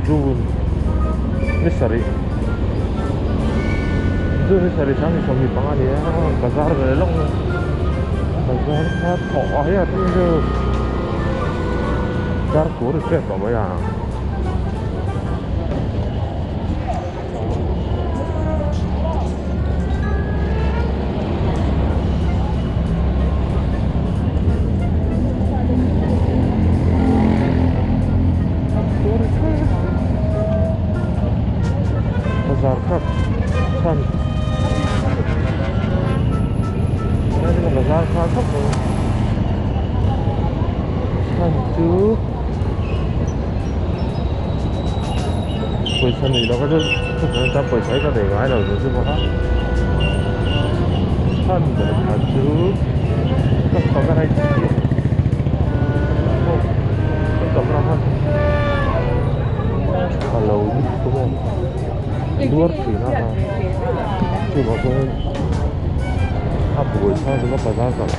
June ni sarih June ni sarih sang ni 25 a ni a bazar ve lawk mai bazar kha thawh ah hian a chu darkawr ri tep a mai a. Bazar kha chhan bazar kha khawp mai chhan chu pawisa nei lo kha chu chutiang chuan pawisa hi ka nei ngai lo chu chu bawk a chhan ber kha chu ka favorite ka camera khan a lo lutuk a duar thin a chuvang chuan a buaithlak zawk a bazar kal.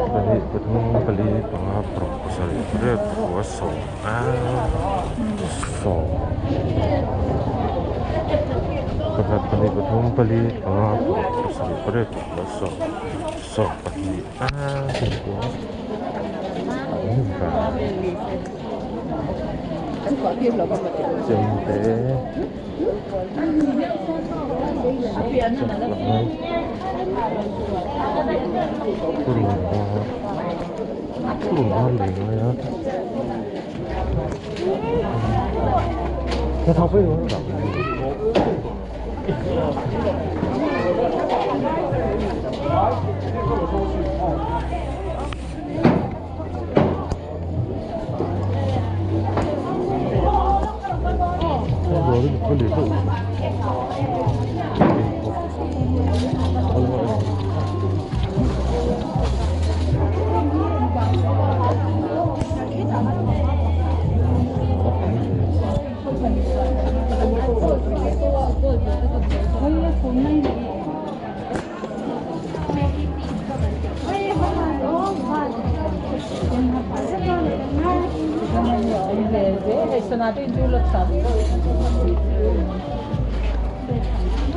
Pahnih pathum pali panga paruk pasarih pariat pakua sawm sawm pakhat pahnih pathum pali panga paruk pasarih pariat pakua sawm sawm pahnih sawmkua chemte chaklai purun var purun var lei ngai a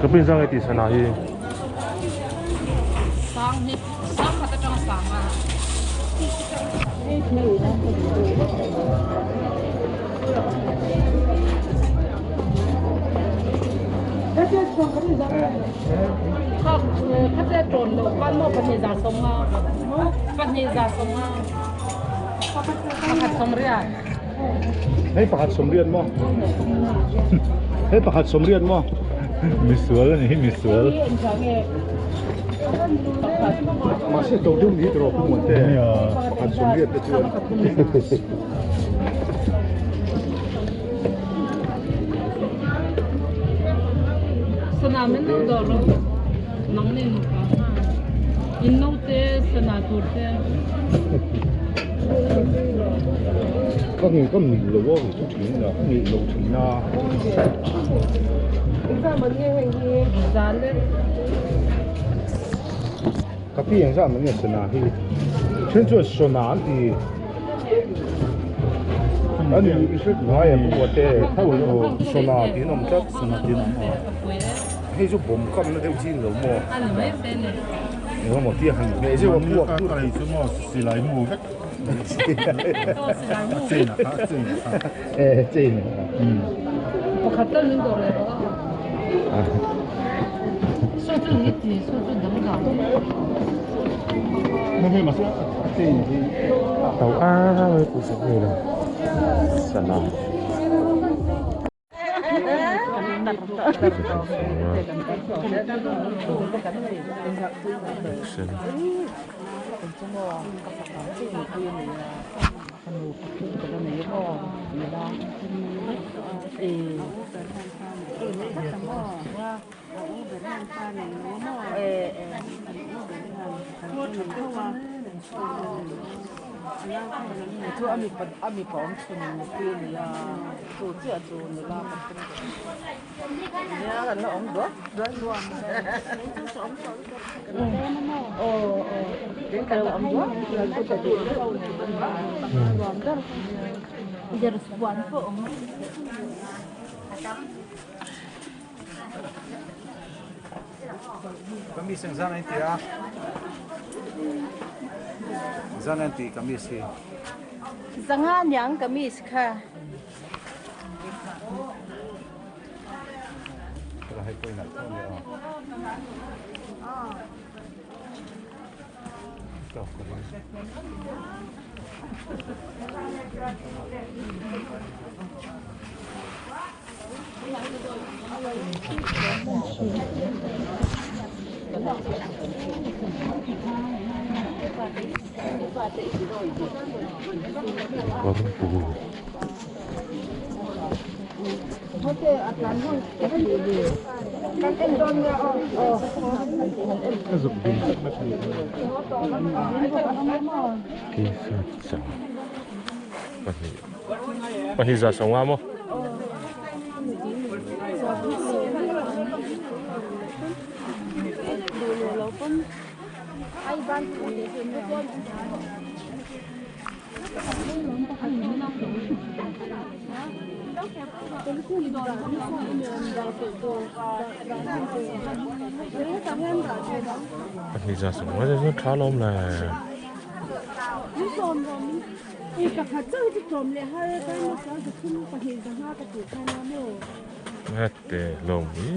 Ka pin sang e tih sana hi. Hei pakhat sawmriat maw? Hei pakhat sawmriat maw? Misual ani hi misual. Mahse to dum hi tro pu muan te. Pakhat sawmriat te chuan. In naute sana tur te. Ka nge ka mil lo a chu thin a ka ngei lo thin a. Ka pi engzah mah nge sana hi then chuan sona an ti a ni ngai a pawh te sona tih an awm tlat sona tih an awm aw hei chu bawm kamna deuh chi ni lo maw engemaw tia han hmeh zeuh a puak ka lei chu maw silai mu vek a chain a kha a chain a kha e chain pakhat tal min dawr leh bawk a saw chu ni ti saw chu dang dang Tàu a cũng sẽ này là sana. Sen. Kamis eng zan a inti a zan a inti kamis hi. Zanga niang kamis kha. Hei pawh inah tho leh a. Pahnih za sawmnga maw? Pahnih za sawmnga chu tha lawm le. Te lawm hi.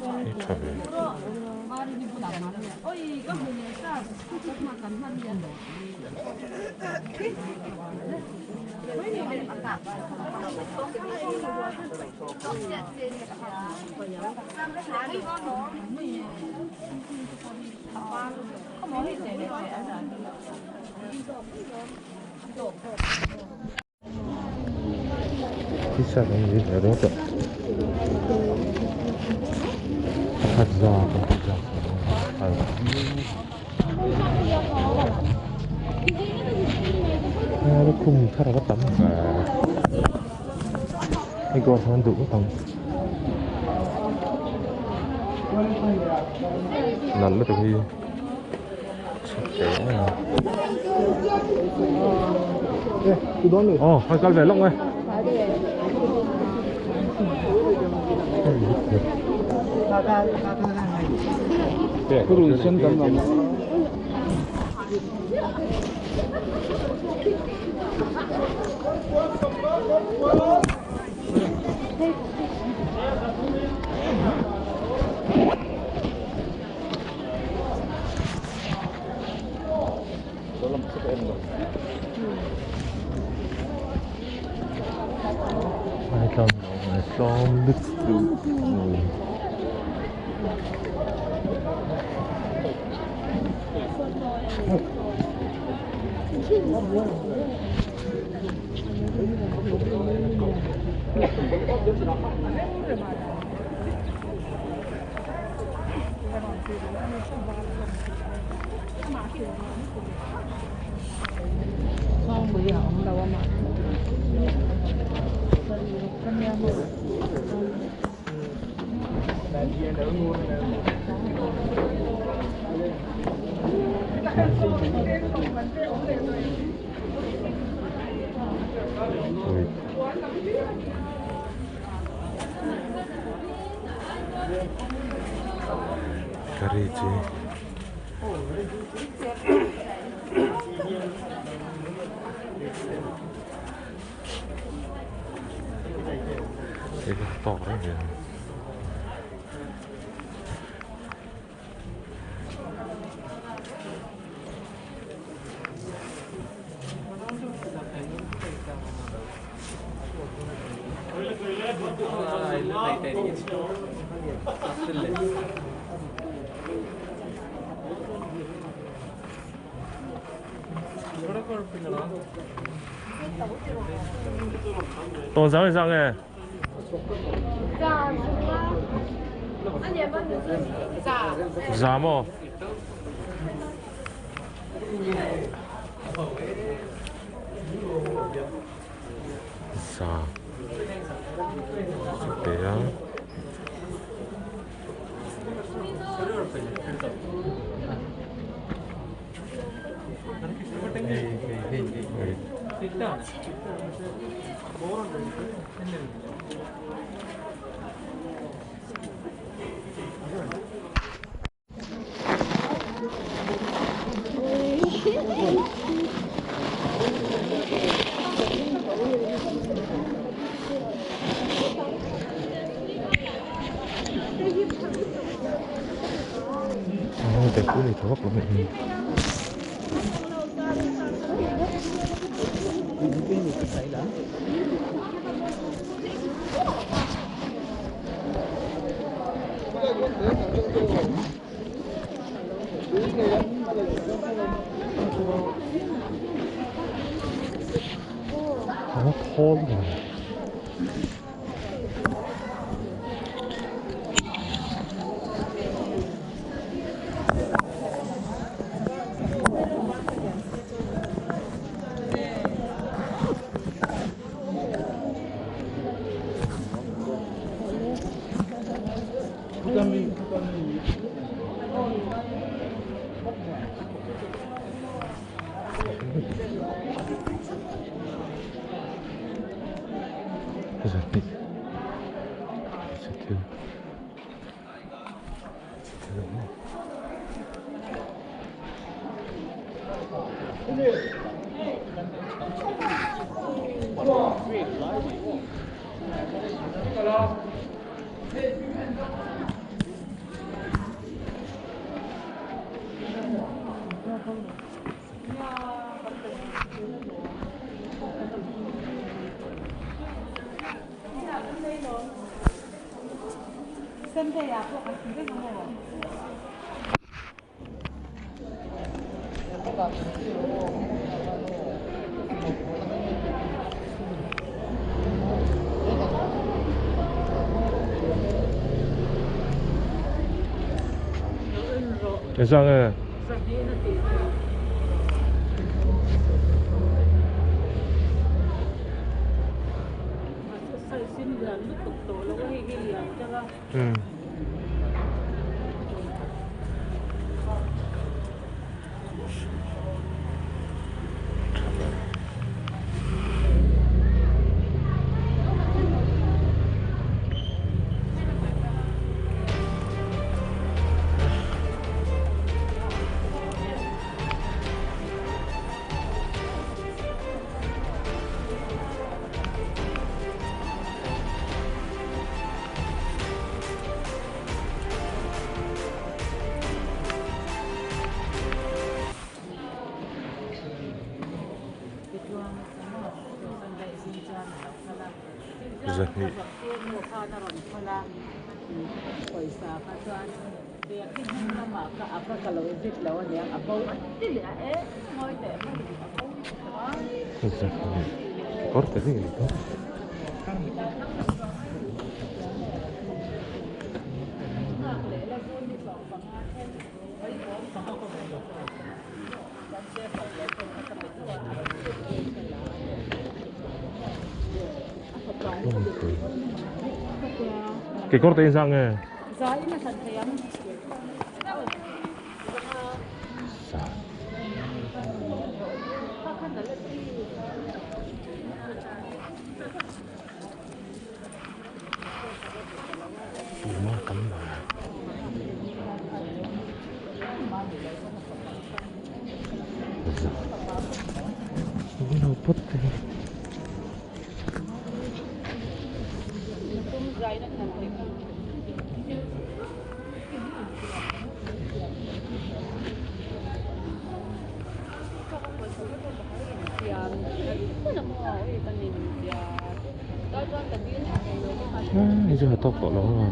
Hi tha ve. T-shirt an ni leh ringawt tawh pakhat za pakhat za a lukhum thar a va tam ve hei gold hian duh ngawt ang nalh lutuk hi. Ồ, thôi con về lúc ơi. Tlawm lutuk Curry chi Hei hi tawk reng hian Tawng zang e. Za maw? Za. Te a. Đẹp quá này thở của mình. Nó thon rồi. Ezang e. Zahni. Kawr te hi ni Kekawr te in zah nge? Hei chu tawk tawh lo a.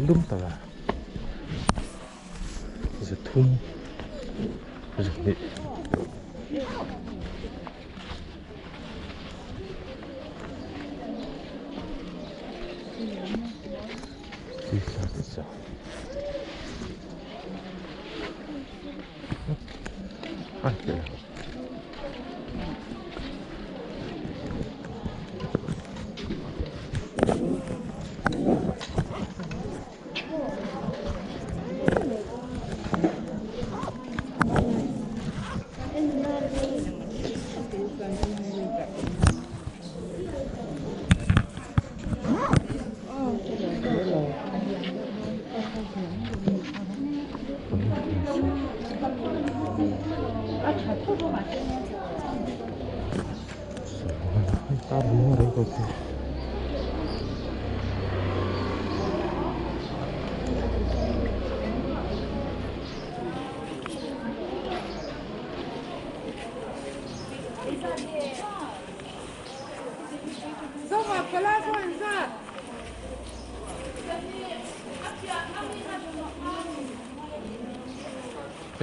Lum tak a zathum zahnih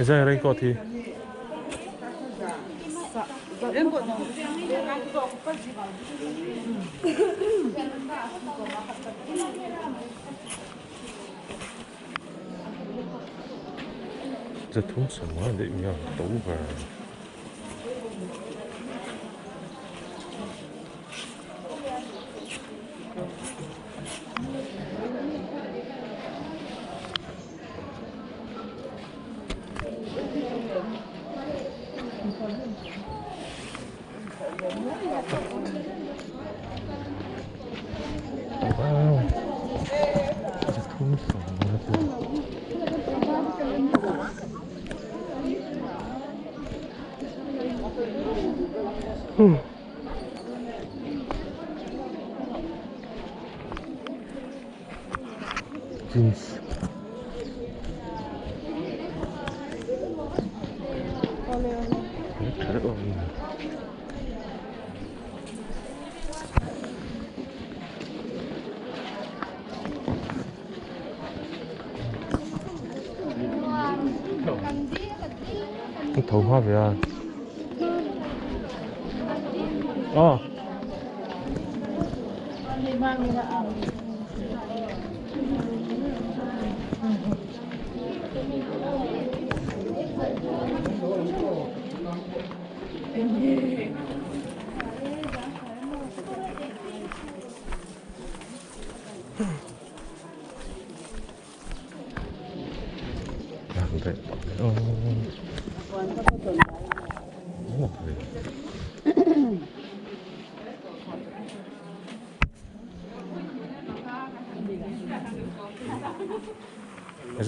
Zai raincoat hi. Zathum sangha leh nge ang to ber. Wow zathum sawm a chu. Jeans tha deuh a awm. Tho hma ve a aw.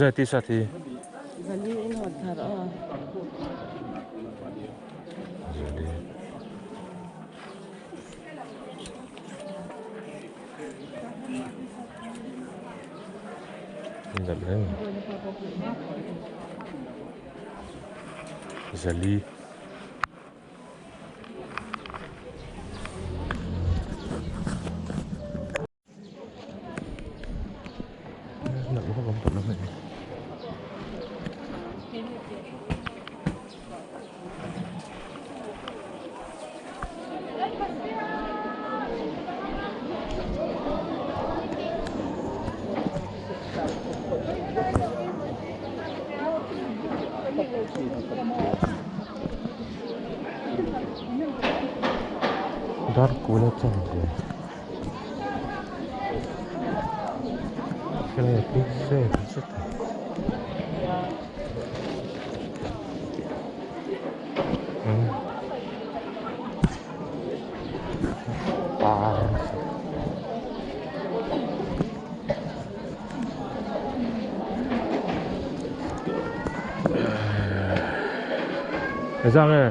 Zai t-shirt hi. Zali in hawn thar aw. Zali. Zali. Dar kula chang ve helai a pik se zet a. Par Zang e.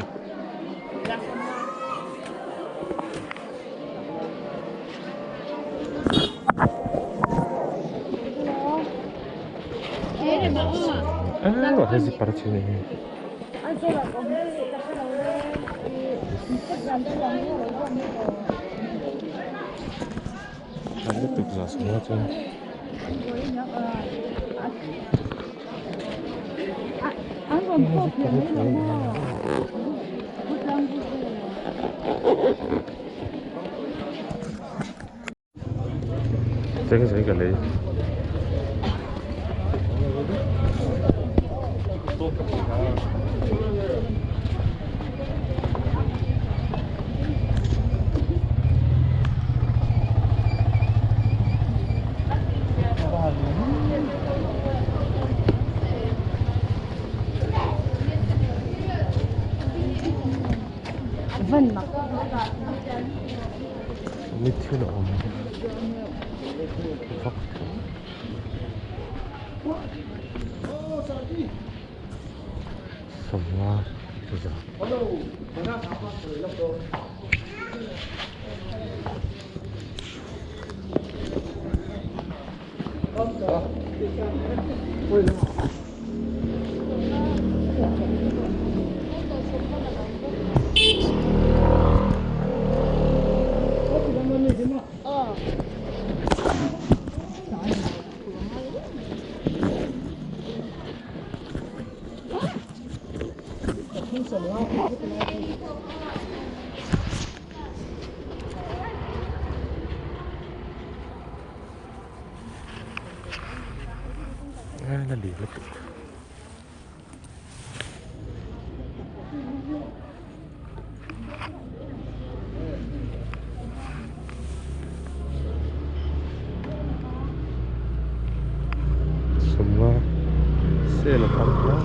Eh, hezi parchini. Tha tuk za sma chuan. Cheng cheng ka lei. Van mak. Ni thil a awm. Vak. Sawmnga za. Eh, la li lutuk. Semua sale tam hle.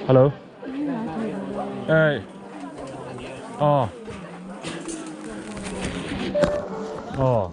Hello. Hey. Oh. Oh.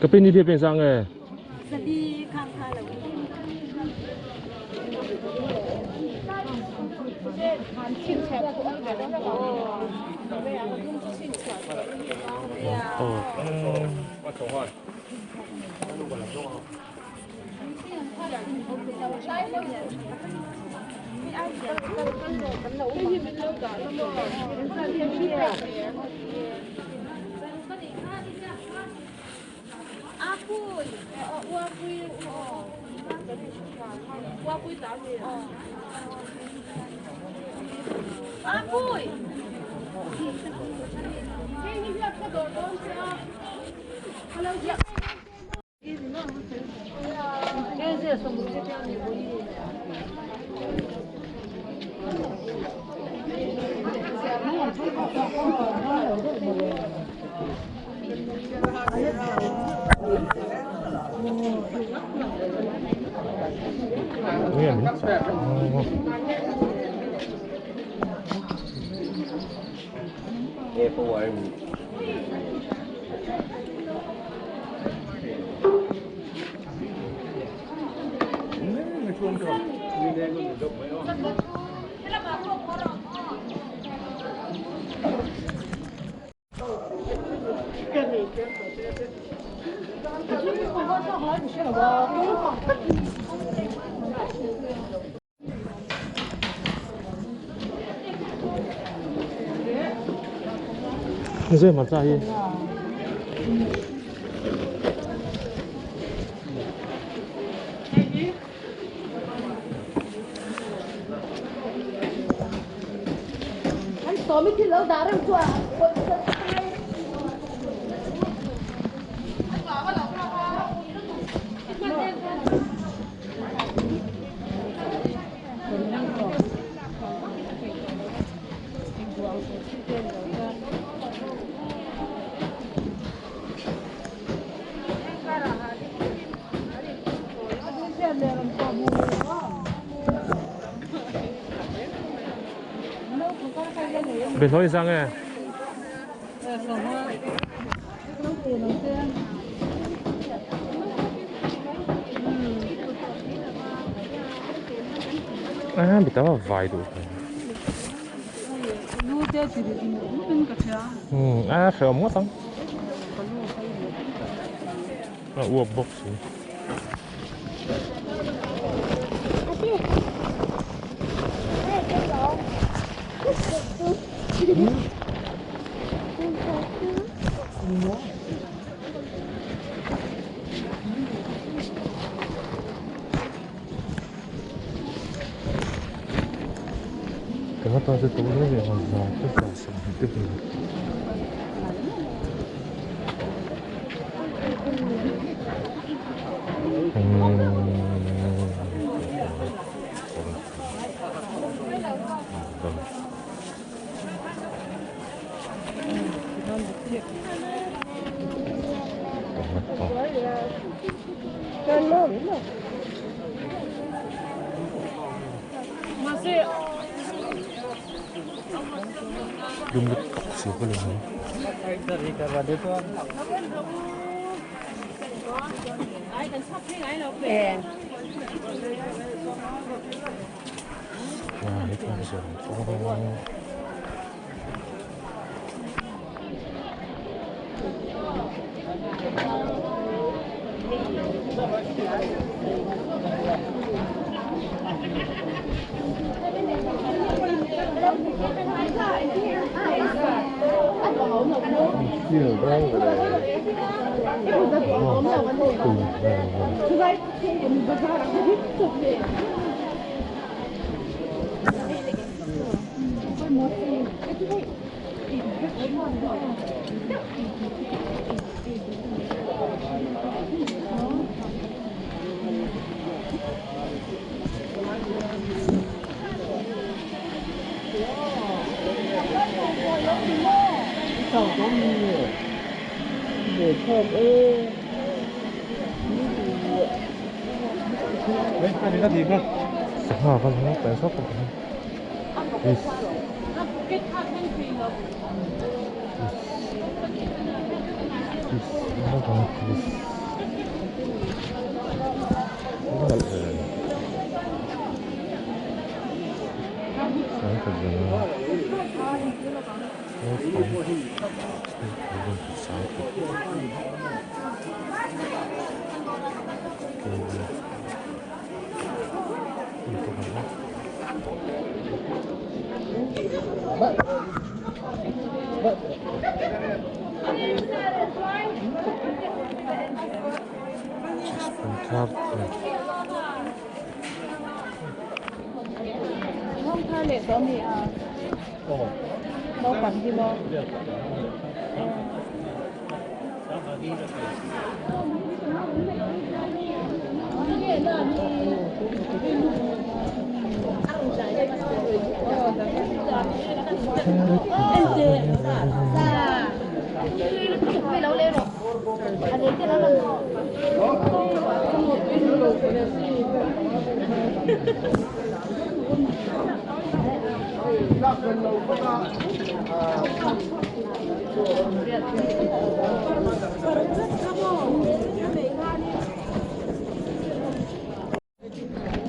Cái bên đi phía bên sang này. 你这蛮在意。 别说一声哎。A mi tam a vai duh hmel. Umm a hrehawm ngawt ang. A uap bawk si. Kan ata chu tawh hle ang za te za sawmhnih te vel. Dum lutuk si ka lo mai. Sangha kha lo tel sawk tawh ang is is is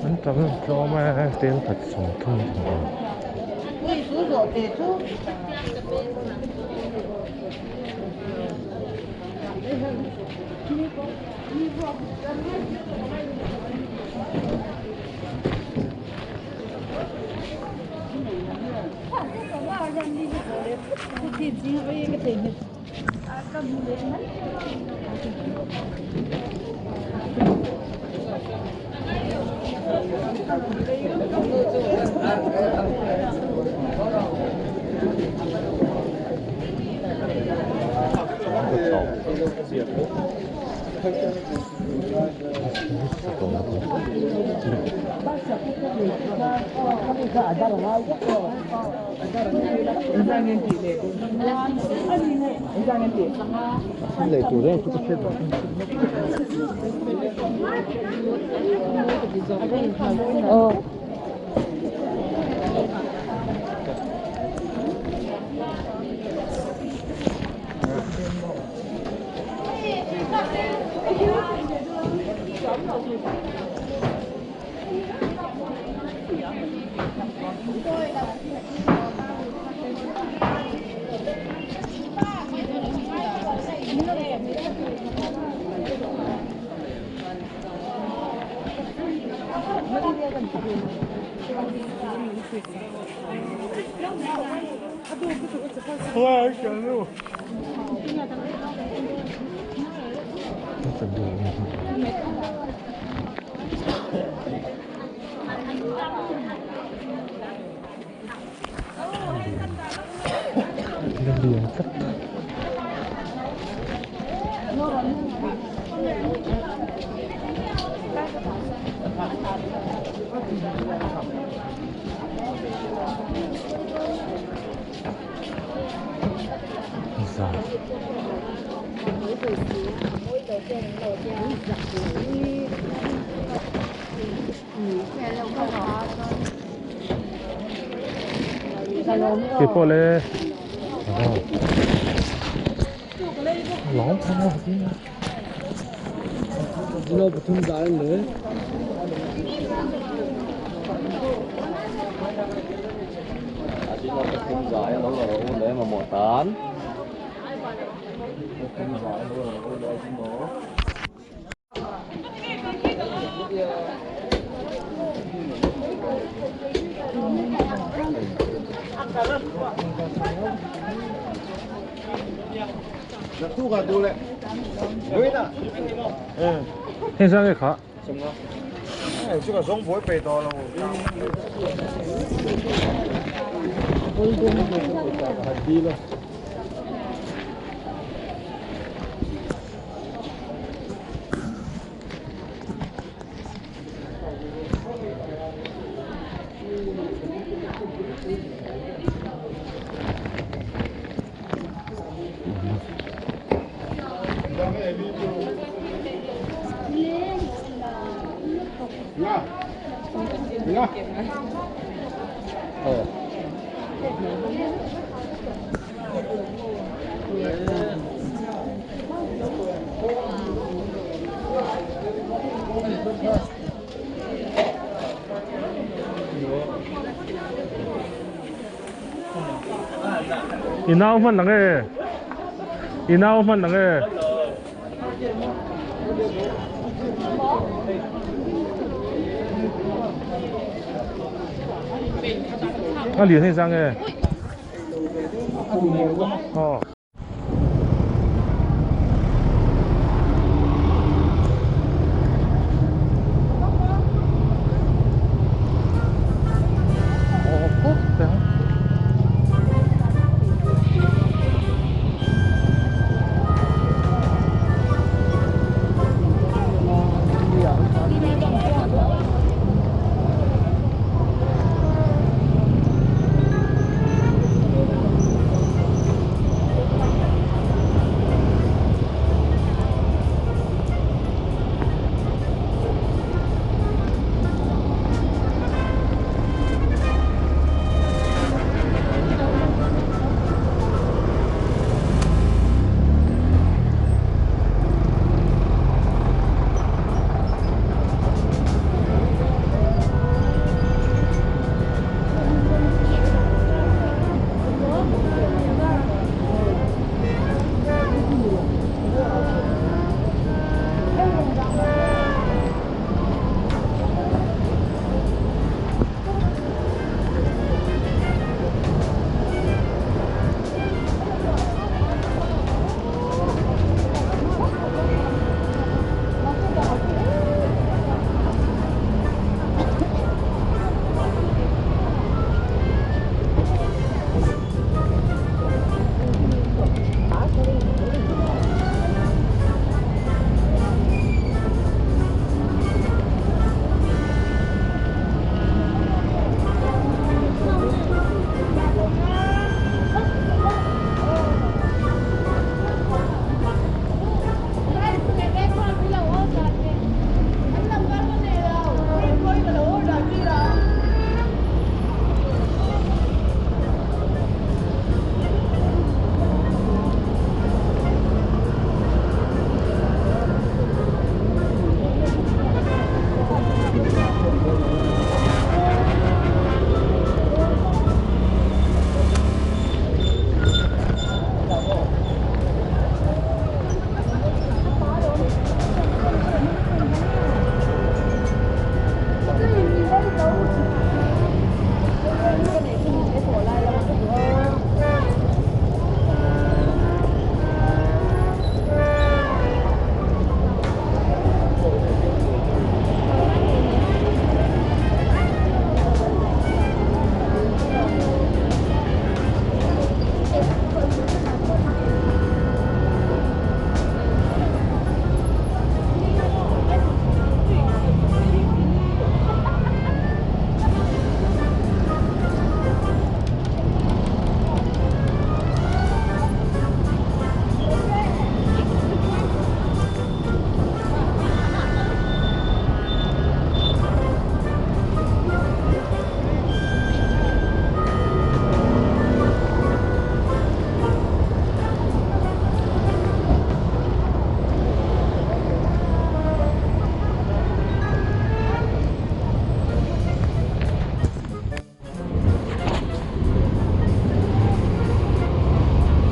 An tam tlawm a tel khat sawmthum a ni. Lian tlat. Za. Ke pawh le lawm thang a Heng sang nge kha? I nau hman ang e I nau hman ang e. A lian hei sang e. Aw.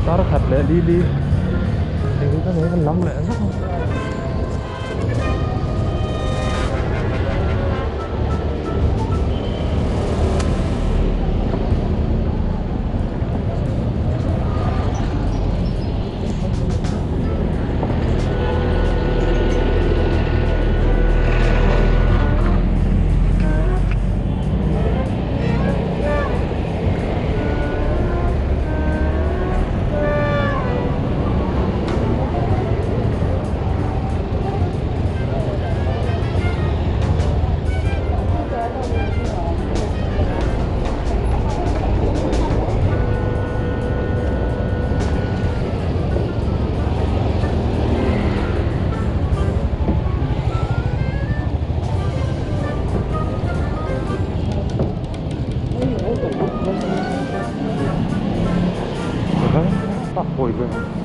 Kar khat leh li li eng ka nei kan lam leh zak a. Tak pawih vel.